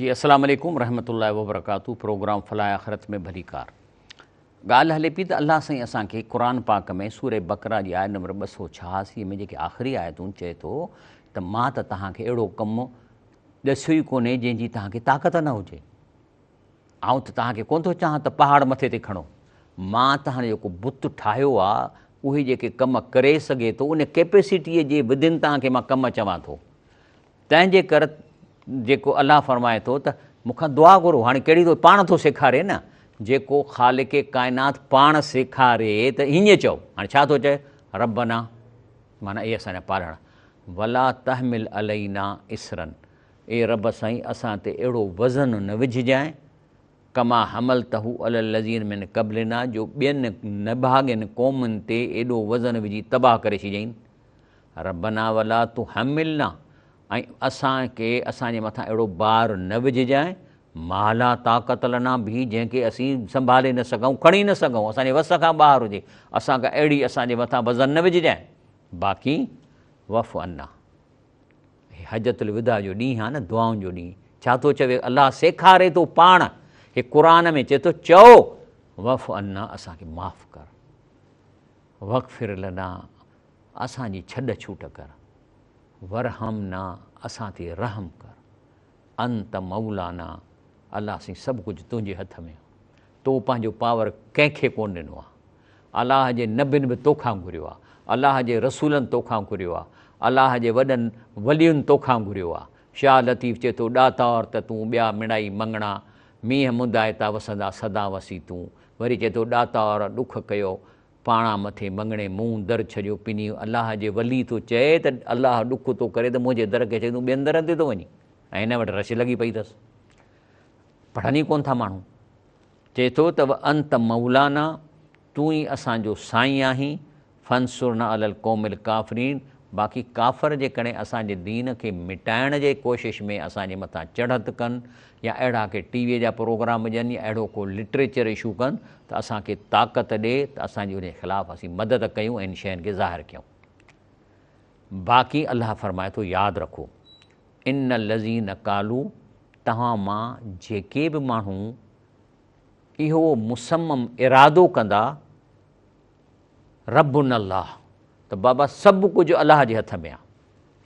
جي السلام عليڪم رحمة الله وبرڪاته پروگرام فلاح آخرت ۾ ڀليڪار ڳالهه هلي پئي ته الله سائين اسان کي قرآن پاڪ ۾ سوره بقره جي آيت نمبر 286 ۾ جيڪي آخري آيتون چئي ٿو ته مان ته توهان کي اهڙو ڪم ڏسيو ئي ڪونهي جنهن جي توهان کي طاقت نه هجي آئون ته توهان کي ڪونه ٿو چاهان ته پهاڙ مٿي تي کڻو. مان توهان جو جيڪو بت ٺاهيو آ، اهي جيڪي ڪم ڪري سگهي ٿو، ان ڪيپيسٽيء جي ودن توهان کي مان ڪم چوان ٿو. تنهن جي ڪر جيڪو الله فرمائي ٿو ته مون کان دعا گهرو. هاڻي ڪهڙي ٿو پاڻ ٿو سيکاري نه، جيڪو خالق ڪائنات پاڻ سيکاري ته هيئن چئو. هاڻي ڇا ٿو چئي؟ ربنا معنيٰ اي اسان جا پالڻ، ولا تحمل علينا اصرا اي رب سائين اسان تي اهڙو وزن نه وجهجانء، ڪما حملته علي الذين من قبلنا جو ٻين نڀاڳين قومن تي ايڏو وزن وجهي تباهه ڪري ڇڏيائين. ربنا ولا تحملنا ۽ اسان کي اسان جي مٿان اهڙو بار نه وجهجانء، ما لا طاقت لنا به جنهن کي اسين سنڀالي نه سگهون، کڻي نه سگهون، اسان جي وس کان ٻاهر هجي، اسان کان اهڙي اسان جي مٿان وزن نه وجهجانء، باقي واعف عنا. هي حجة الوداع جو ڏينهن آهي نه دعائن جو ڏينهن ڇا ٿو چوي الله سيکاري ٿو پاڻ هي قرآن ۾ چئي ٿو چئو واعف عنا اسان کي معاف ڪر واغفر لنا اسان جي ڇڏ ڇوٽ ڪر ورحمنا اسان تي رحم ڪر انت مولانا الله سائين سڀ ڪجهه تنهنجي هٿ ۾ تو پنهنجو پاور ڪنهن کي ڪونه ڏنو آهي الله جي نبين به توکان گهريو آ، الله جي رسولن توکان گهريو آ، الله جي وڏن ولين توکان گهريو آ. شاهه لطيف چئي ٿو، ڏاتار ته تون ٻيا مڙائي مڱڻا، مينهن مندائتا وسندا سدا وسي تون. وري چئي ٿو، ڏاتار ڏک ڪيو پاڻان مٿي مڱڻي مون در ڇڏيو پني. الله جي ولي ٿو چئي ته الله ڏک ٿو ڪري ته منهنجي در کي ڇڏي تون ٻين درن تي ٿو وڃين ۽ هن وٽ رش لڳي پئي اٿس. پڙهن ئي ڪونه ٿا ماڻهو. چئي ٿو ته وانت مولانا تون ئي اسان جو سائين آهين، فانصرنا علي القوم الڪافرين باقي ڪافر جيڪڏهن اسان جي دين کي مٽائڻ جي ڪوشش ۾ اسان جي مٿان چڙهت ڪن يا اهڙا ڪي ٽي وي جا پروگرام ڏين يا اهڙو ڪو لٽريچر اشو ڪن ته اسان کي طاقت ڏي ته اسان جي ان جي خلاف اسين مدد ڪيون ۽ ان شين کي ظاهر ڪيون. باقي الله فرمائي ٿو ياد رکو ان الذين قالوا توهان مان جيڪي به ماڻهو اهو مصمم ارادو ڪندا ربنا الله ته بابا سڀ ڪجهه الله جي هٿ ۾ آ.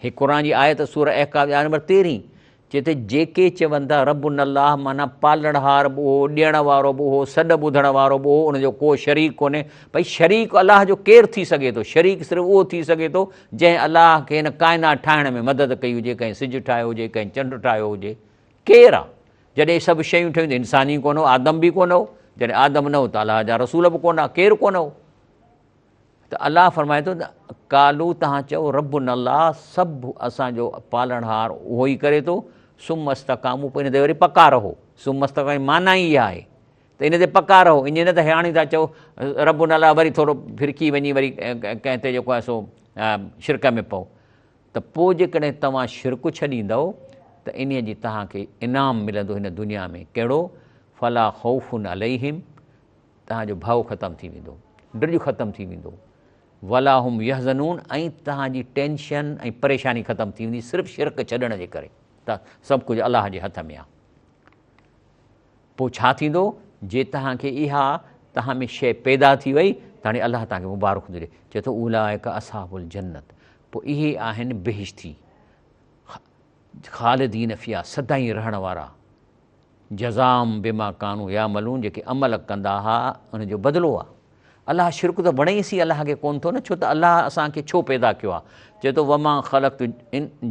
هي قرآن جي آيت سورة احقاف جي آيت نمبر تيرهين چئي ٿي جيڪي چون ٿا ربنا الله معنيٰ پالڻهار به اهو، ڏيڻ وارو به اهو، سڏ ٻڌڻ وارو به اهو، ان جو ڪو شريڪ ڪونهي. ڀئي شريڪ الله جو ڪير ٿي سگهي ٿو؟ شريڪ صرف اهو ٿي سگهي ٿو جنهن الله کي هن ڪائنات ٺاهڻ ۾ مدد ڪئي هجي، ڪنهن سج ٺاهيو هجي، ڪنهن چنڊ ٺاهيو هجي. ڪير آ؟ جڏهن سڀ شيون ٺهيون ته انسان ئي ڪونه هو، آدم به ڪونه هو. جڏهن آدم نه هو ته الله جا رسول به ڪونه ها، ڪير ڪونه هو؟ ته الله فرمائي ٿو ته قالو توهان چئو ربنا الله سڀ اسان جو پالڻهار اهو ئي ڪري ٿو ثم استقاموا پوء ان تي وري پڪا رهو ثم استقاموا معنيٰ ئي اها آهي ته ان تي پڪا رهو ائين نه ته هاڻي ٿا چئو ربنا الله وري ٿورو ڦرڪي وڃي وري ڪنهن تي جيڪو آهي سو شرڪ ۾ پئو ته پوء جيڪڏهن توهان شرڪ ڇڏيندؤ ته انهيء جي توهان کي انعام ملندو هن دنيا ۾ ڪهڙو فلا خوف عليهم توهان جو ڀؤ ختم ٿي ويندو، ڊڄ ختم ٿي ويندو، ولا هم يحزنون ۽ توهان جي ٽينشن ۽ پريشاني ختم ٿي ويندي صرف شرڪ ڇڏڻ جي ڪري ته سڀ ڪجهه الله جي هٿ ۾ آهي. پوء ڇا ٿيندو جي توهان کي اها توهان ۾ شيء پيدا ٿي وئي ته هاڻي الله توهان کي مبارڪ ٿو ڏئي، چئي ٿو اولئڪ اصحاب الجنت پوء اهي آهن بهشتي خالدين فيها سدائين رهڻ وارا. جزاء بما ڪانوا يعملون جيڪي عمل ڪندا ها ان جو بدلو آ. الله شرڪ ته وڻي ئي سي الله کي ڪونه ٿو نه ڇو ته الله اسان کي ڇو پيدا ڪيو آهي چئي ٿو وما خلقت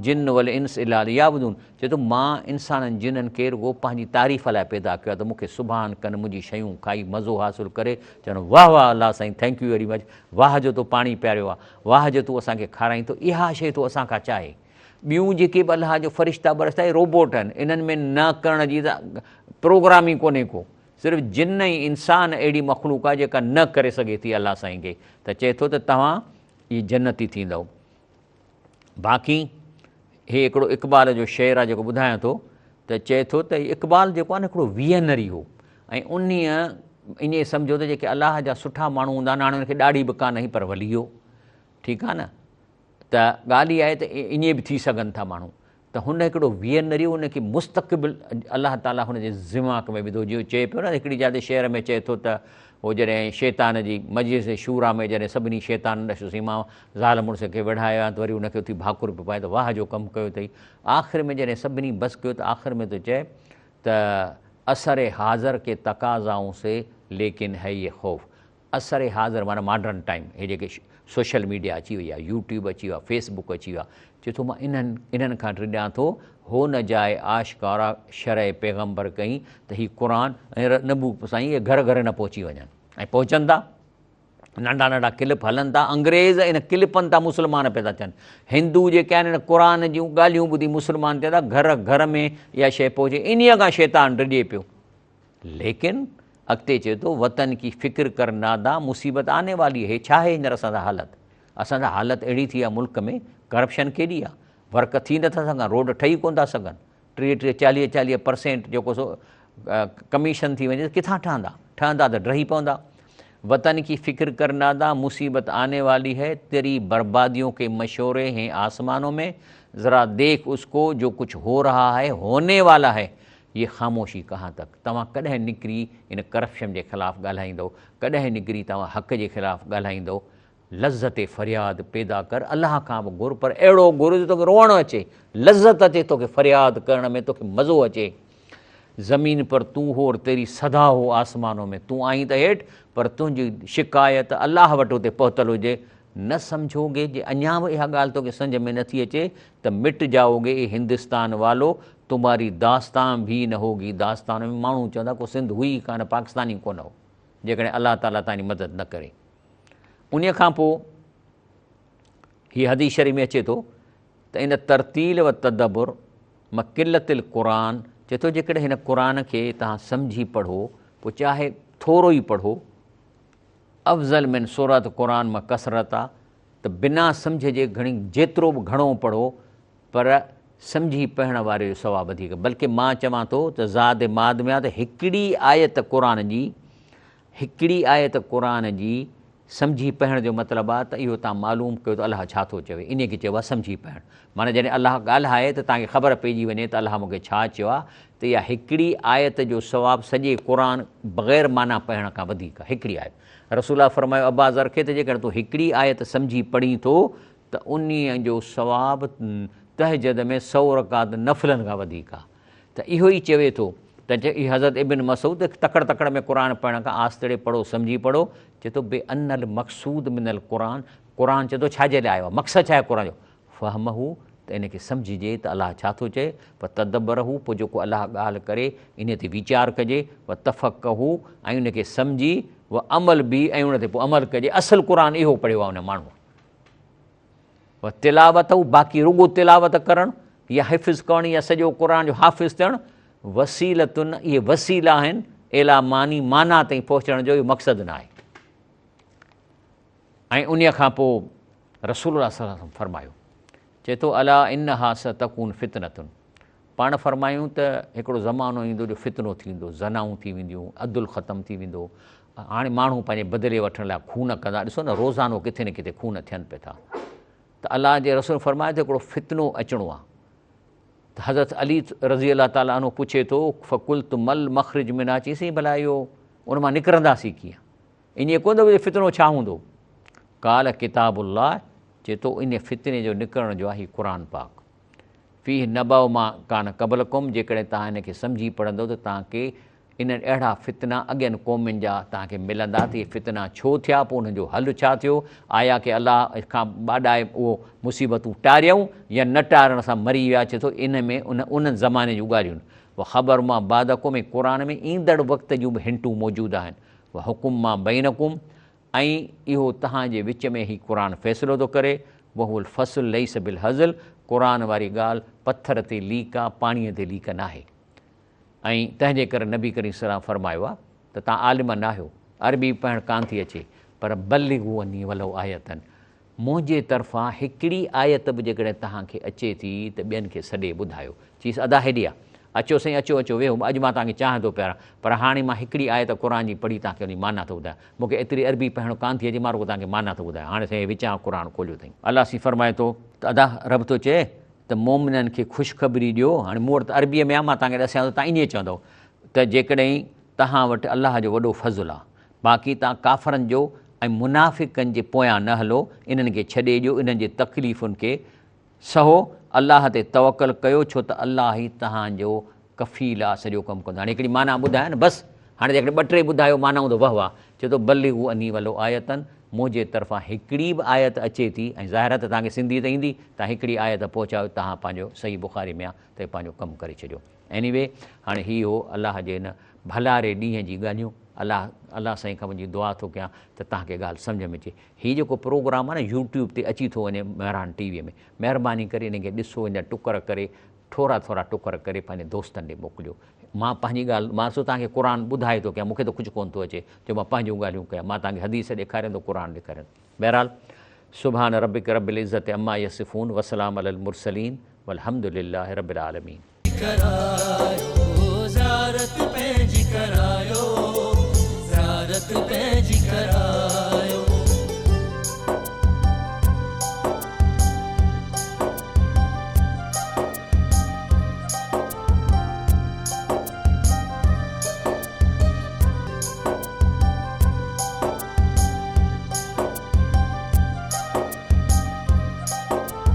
جن والانس الا ليعبدون چئي ٿو مان انسانن جنن کي رڳو پنهنجي تعريف لاء پيدا ڪيو آهي ته مون کي سبحان ڪن منهنجي شيون کائي مزو حاصل ڪري چون واهه واهه الله سائين thank you very much واهه جو تو پاڻي پياريو آهي واهه جو تون اسان کي کارائين ٿو اها شيء ٿو اسان کان چاهي ٻيون جيڪي به الله جو فرشتا برشتا اهي روبوٽ آهن انهن ۾ نه ڪرڻ جي ته پروگرام ئي ڪونهي ڪو صرف جن ۽ انسان اهڙي مخلوق آهي جيڪا نه ڪري سگهي ٿي الله سائين کي ته چئي ٿو ته توهان اهي جنتي ٿيندؤ. باقي هي هڪڙو اقبال جو شعر آهي جيڪو ٻڌايان ٿو ته چئي ٿو ته اقبال جيڪو آهي نه هڪڙو ويئنري هو ۽ انهيء ائين سمجهو ته جيڪي الله جا سٺا ماڻهو هوندا آهن هاڻي ان کي ڏاڙهي به ڪانه هئي پر ولي هو ٺيڪ آهي نه ته ڳالهه اها آهي ته ائين به ٿي سگهن ٿا ماڻهو ته هن هڪڙو ويئنري ان کي مستقبل الله تعاليٰ هن جي ذماڪ ۾ وڌو جيئن چئي پيو نه هڪڙي جاء تي شعر ۾ چئي ٿو ته هو جڏهن شيطان جي مجلس شوريٰ ۾ جڏهن سڀني شيطانن ڏسو سائين مان زال مڙس کي وڙهايو آهيان ته وري ان کي اٿي ڀاڪر پيو پائي ته واهه جو ڪم ڪيو اٿئي آخر ۾ جڏهن سڀني بس ڪيو ته آخر ۾ ٿو چئي ته اثر حاضر ڪي تقاضائون سي ليڪن هي يه خوف عصر حاضر معنيٰ ماڊرن ٽائيم هي جيڪي سوشل ميڊيا اچي وئي آهي يوٽيوب اچي ويو آهي فيس بڪ اچي ويو آهي چئي ٿو مان انهن انهن کان ڊڄان ٿو هو نه جاء آشڪارا شرع پيغمبر ڪئين ته هي قرآن ۽ نبو سائين اهي گهر گهر نه پهچي وڃن ۽ پهچن ٿا ننڍا ننڍا ڪلپ هلن ٿا انگريز ان ڪلپن تان مسلمان پيدا ٿين هندو جيڪي آهن ان قرآن جون ڳالهيون ٻڌي مسلمان ٿين ٿا گهر گهر ۾ اها شيء پهچي انهيء کان شيطان ڊڄي پيو ليڪن اڳتي چئي ٿو وطن ڪي فڪر ڪر نادان مصيبت آني والي هي ڇا آهي هينئر اسان سان حالت اسان سان حالت اهڙي ٿي آهي ملڪ ۾ ڪرپشن ڪيڏي آهي ورڪ ٿي نٿا سگهن روڊ ٺهي ڪونه ٿا سگهن 30 30 40 40 پرسينٽ جيڪو سو ڪميشن ٿي وڃي ڪٿان ٺهندا ٺهندا ته ڊهي پوندا وطن ڪي فڪر ڪر نادان مصيبت آني والي هي تيري برباديون ڪي مشوري هين آسمانون ۾ ذرا ديک اس ڪو جو ڪڇ هو رها هي هوني والا هي هيء خاموشي ڪهان تڪ؟ توهان ڪڏهن نڪري ان ڪرپشن جي خلاف ڳالهائيندؤ؟ ڪڏهن نڪري توهان حق جي خلاف ڳالهائيندؤ؟ لذت فرياد پيدا ڪر، الله کان به گهر پر اهڙو گهر جو توکي روئڻ اچي، لذت اچي توکي فرياد ڪرڻ ۾ توکي مزو اچي. زمين پر تون هو اور تيري صدا هو آسمانون ۾ تون آهين ته هيٺ پر تنهنجي شڪايت الله وٽ اتي پهتل هجي، نه سمجهوگي جي اڃا به اها ڳالهه توکي سمجهه ۾ نٿي اچي ته مٽ جائوگي اي هندستان والو تمهاري داستان ڀي نه هوگي داستان ۾ ماڻهو چوندا ڪو سنڌ هئي ئي ڪانه پاڪستان ئي ڪونه هو جيڪڏهن الله تعالي تان جي مدد نه ڪري انهي کان پوء هي حديث شريف ۾ اچي ٿو ته ان ترتيل و تدبر م قلت القرآن چئي ٿو جيڪڏهن هن قرآن کي تهان سمجهي پڙهو پوء چاهي ٿورو ئي پڙهو افضل من سورة قرآن م ڪثرت آ ته بنا سمجهه جي گهڻي جيترو به گهڻو پڙهو پر سمجهي پڙهڻ واري جو ثواب وڌيڪ بلڪه مان چوان ٿو ته زاد معاد ۾ آ ته هڪڙي آيت قرآن جي هڪڙي آيت قرآن جي سمجهي پڙهڻ جو مطلب آ ته اهو تان معلوم ڪيو ته الله ڇا ٿو چوي انهي کي چئبو آ سمجهي پڙهڻ معنيٰ جڏهن الله ڳالهائي ته تان کي خبر پئجي وڃي ته الله مون کي ڇا چيو آ ته اها هڪڙي آيت جو ثواب سڄي قرآن بغير معنيٰ پڙهڻ کان وڌيڪ آهي. هڪڙي آيت. رسول الله فرمايو ابا ذر کي ته جيڪڏهن تون هڪڙي آيت سمجهي پڙهين ٿو ته انهيء جو ثواب تهجد ۾ سؤ رڪعت نفلن کان وڌيڪ آهي. ته اهو ئي چوي ٿو ته حضرت ابن مسعود تڪڙ تڪڙ ۾ قرآن پڙهڻ کان آستڙي پڙهو سمجهي پڙهو چئي ٿو بان المقصود من القرآن قرآن چئي ٿو ڇا جي لاء آيو آهي مقصد ڇا آهي قرآن جو فهمه ته ان کي سمجهجي ته الله ڇا ٿو چئي، وتدبره پوء جيڪو الله ڳالهه ڪري انهيء تي ويچار ڪجي، وتفقهه ۽ ان کي سمجهي، وعمل به ۽ ان تي پوء عمل ڪجي، اصل قرآن اهو پڙهيو آهي ان ماڻهوء. وتلاوته باقي رڳو تلاوت ڪرڻ يا حفظ ڪرڻ يا سڄو قرآن جو حافظ ٿيڻ وسيلتن اهي وسيلا آهن اليٰ معني معنيٰ تائين پهچڻ جو اهو مقصد نه آهي. ۽ انهيء کان پوء رسول الله صلي الله عليه وسلم فرمايو، چئي ٿو الا انها ستڪون فتنة پاڻ فرمايون ته هڪڙو زمانو ايندو جو فتنو ٿيندو، زنائون ٿي وينديون، عدل ختم ٿي ويندو، هاڻي ماڻهو پنهنجي بدلي وٺڻ لاء خون ڪندا، ڏسو نه روزانو ڪٿي نه ڪٿي خون ٿين پيا ٿا. ته الله جي رسول فرمايو ته هڪڙو فتنو اچڻو آهي. ته حضرت علي رضي الله تعالٰي عنه پڇي ٿو فقلت ما المخرج منها چيس سائين ڀلا اهو ان مان نڪرنداسين ڪيئن؟ انهيء ڪونه ٿو ٻڌي فتنو ڇا هوندو؟ قال ڪتاب الله، چئي ٿو انهيء فتني جو نڪرڻ جو آهي قرآن پاڪ. فيه نبأ ما ڪان قبلڪم، جيڪڏهن توهان ان کي سمجهي پڙهندؤ ته توهان کي انهن اهڙا فتنا اڳين قومن جا توهان کي ملندا ته اهي فتنا ڇو ٿيا پوء انهن جو حل ڇا ٿيو آيا ڪي الله کان ٻاڏائي اهو مصيبتون ٽاريائون يا نه ٽارڻ سان مري ويا چي ٿو ان ۾ ان انهن زماني جون ڳالهيون وخبر ما بعدڪم ۽ قرآن ۾ ايندڙ وقت جون به هنٽون موجود آهن وحڪم ما بينڪم ۽ اهو توهان جي وچ ۾ هي قرآن فيصلو ٿو ڪري وهو الفصل ليس بالهزل قرآن واري ڳالهه پٿر تي ليڪ آ پاڻيء تي ليڪ ناهي. ۽ تنهن جي ڪري نبي ڪريم صلعم فرمايو آهي ته توهان عالم ناهيو، عربي به پڙهڻ ڪانه ٿي اچي، پر بلغوا عني ولو آية منهنجي طرفان هڪڙي آيت به جيڪڏهن توهان کي اچي ٿي ته ٻين کي سڏي ٻڌايو. چيس ادا هيڏي آ. اچو سائين اچو اچو ويهو اڄ مان توهان کي چانهه ٿو پياران پر هاڻي مان هڪڙي آيت قرآن جي پڙهي توهان کي ان جي معنيٰ ٿو ٻڌايان. مون کي ايتري عربي پڙهڻ ڪانه ٿي اچي مان رڳو توهان کي معنيٰ ٿو ٻڌايان. هاڻي سائين هي وچان قرآن کوليو اٿئي. الله سائين فرمائي ٿو ته ادا رب ٿو چئي ته مؤمنن کي خوشخبري ڏيو، هاڻي مون وٽ ته عربيء ۾ آهي، مان توهان کي ڏسيان ٿو، توهان ائين چوندؤ ته جيڪڏهن توهان وٽ الله جو وڏو فضل آهي، باقي توهان ڪافرن جو ۽ منافقن جي پويان نه هلو، انهن کي ڇڏي ڏيو، انهن جي تڪليفن کي سهو، الله تي توڪل ڪيو، ڇو ته الله ئي توهان جو ڪفيل آ، سڄو ڪم ڪندو. هاڻي هڪڙي معنيٰ ٻڌايان نه بس، هاڻي جيڪڏهن ٻه ٽي ٻڌايو معنائون ته وهه واه. چئي ٿو بلغوا عني ولو آية منهنجي طرفان هڪڙي به آيت اچي ٿي ۽ ظاهر آهي ته توهان کي سنڌي ته ايندي، توهان هڪڙي آيت پهچايو توهان پنهنجو صحيح بخاري ۾ آ ته پنهنجو ڪم ڪري ڇڏيو. Anyway هاڻي هي هو الله جي هن ڀلاري ڏينهن جي ڳالهيون. الله الله سائين کان منهنجي دعا ٿو ڪيان ته توهان کي ڳالهه سمجهه ۾ اچي. هي جيڪو پروگرام آ نه يوٽيوب تي اچي ٿو وڃي مهراڻ ٽي وي ۾ مهرباني ڪري ان کي ڏسو ان جا ٽڪر ڪري ٿورا ٿورا ٽڪر ڪري پنهنجي دوستن ڏي موڪليو. مان پنهنجي ڳالهه، مان سو توهان کي قرآن ٻڌائي ٿو ڪيان، مون کي ته ڪجهه ڪونه ٿو اچي جو مان پنهنجون ڳالهيون ڪيان، مان توهان کي حديث ڏيکاريان ٿو، قرآن ڏيکاريان ٿو. بهرحال سبحان ربک رب العزت عما يصفون وسلام علي المرسلين والحمد لله رب العالمين. ڪرايو.